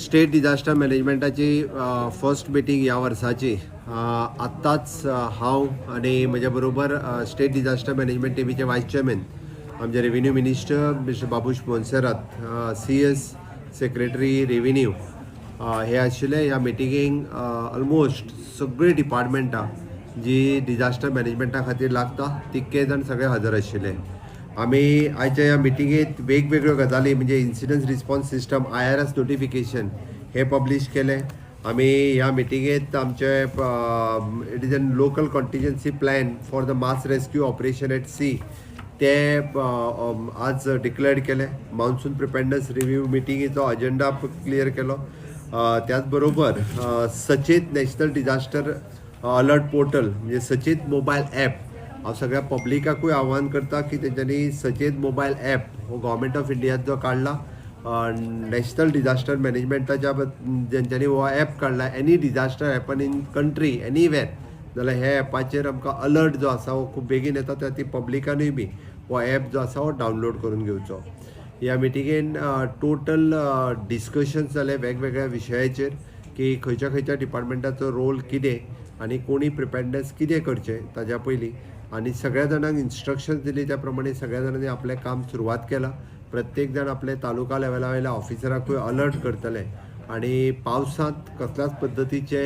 State disaster मॅनेजमेंटाची first meeting ह्या वर्साची. आत्ताच हांव आनी म्हज्या बरोबर स्टेट डिझास्टर मॅनेजमेंट टिमीचे वायस चेअरमॅन, आमचे revenue minister mister Babush Monserrate, CS, secretary revenue हे आशिल्ले. ह्या मिटिंगेक ऑलमोस्ट सगळीं डिपार्टमेंटां जी डिझास्टर मॅनेजमेंटा खातीर लागता, तितके जाण सगळे हजर आशिल्ले. आमी आयच्या ह्या मिटिंगेत वेगवेगळ्यो गजाली, म्हणजे incident response system, IRS notification हे पब्लीश केले. आमी ह्या मिटिंगेत आमचे it is an local contingency plan for the mass rescue operation at sea, ते आज डिक्लेअर केले. मॉन्सून प्रिपेरनेस रिव्ह्यू मिटिंगेचो अजेंडा क्लियर केलो. त्याच बरोबर सचेत नॅशनल डिझास्टर अलर्ट पोर्टल, म्हणजे सचेत मोबायल ॲप, हांव सगळ्या पब्लिकाकूय आव्हान करता की तेंच्यांनी सचेत मोबायल ॲप हो गव्हर्मेंट ऑफ इंडियात जो काडला, नॅशनल डिझास्टर मॅनेजमेंटाच्या, जेंच्यांनी हो ॲप काडला, any disaster happen in country anywhere जाल्यार ह्या ॲपाचेर आमकां अलर्ट जो आसा हो खूब बेगीन येता. त्या खातीर पब्लिकानूय बी हो ॲप जो आसा हो डावनलोड करून घेवचो. ह्या मिटिंगेन टोटल डिस्कशन्स जाले वेगवेगळ्या विशयाचेर की खंयच्या खंयच्या डिपार्टमेंटाचो रोल कितें आनी कोणी प्रिपेरनेस कितें करचें ताज्या पयलीं, आनी सगळ्या जाणांक इन्स्ट्रक्शन्स दिली. त्या प्रमाणे सगळ्या जाणांनी आपलें काम सुरवात केलां. प्रत्येक जाण आपले तालुका लेवला वयल्या ऑफिसराकूय अलर्ट करतले आनी पावसांत कसल्याच पद्दतीचे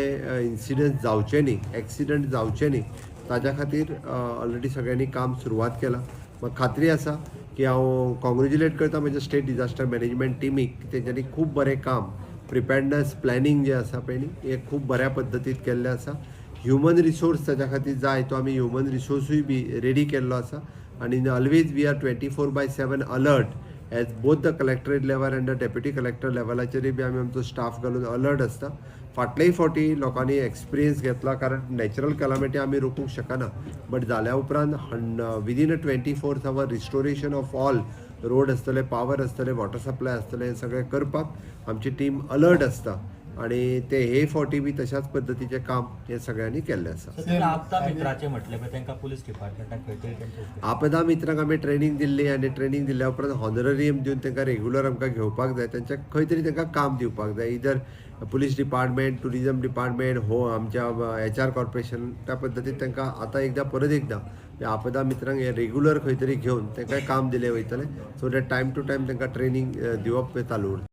इन्सिडंट जावचे न्ही, एक्सिडंट जावचे न्ही, ताज्या खातीर ऑलरेडी सगळ्यांनी काम सुरवात केलां. म्हाका खात्री आसा की हांव कॉंग्रेच्युलेट करता म्हज्या स्टेट डिझास्टर मॅनेजमेंट टिमीक. तेंच्यांनी खूब बरें काम, प्रिपेरनेस प्लॅनिंग जें आसा पळय न्ही, हें खूब बऱ्या पद्दतीन केल्लें आसा. ह्युमन रिसोर्स ताच्या खातीर जाय तो आमी ह्युमन रिसोर्सूय बी रेडी केल्लो आसा आनी always we are 24/7 alert as both the collectorate level and the deputy collector लेवलाचेरूय बी आमी आमचो स्टाफ घालून अलर्ट आसता. फाटलेय फावटी लोकांनी एक्सपिरियन्स घेतला, कारण नॅचरल कॅलामिटी आमी रोखूंक शकना, बट जाल्या उपरांत within a 24 hour restoration of all road आसतले, पावर आसतले, वॉटर सप्लाय आसतले, हें सगळें करपाक आमची टीम अलर्ट आसता आणि ते हे फावटी बी तशाच पद्दतीचें काम हें सगळ्यांनी केल्लें आसा. सर, तुमी आपदा मित्राचे म्हटले पळय, तांकां पुलीस डिपार्टमेंटाक खंय तरी तेंचो उपयोग. आपदा मित्रांक आमी ट्रेनींग दिल्ली आनी ट्रेनींग दिल्या उपरांत हॉनररियम दिवन तांकां रेगुलर आमकां घेवपाक जाय. तेंच्या खंय तरी तांकां काम दिवपाक जाय, either police department, tourism department हो आमच्या एचआर कॉर्पोरेशन, त्या पद्दतीन तांकां आतां एकदां परत एकदां त्या आपदा मित्रांक हे रेगुलर खंय तरी घेवन तांकां काम दिलें वयतलें, so that time to time तांकां ट्रेनींग दिवप हें चालू उरता.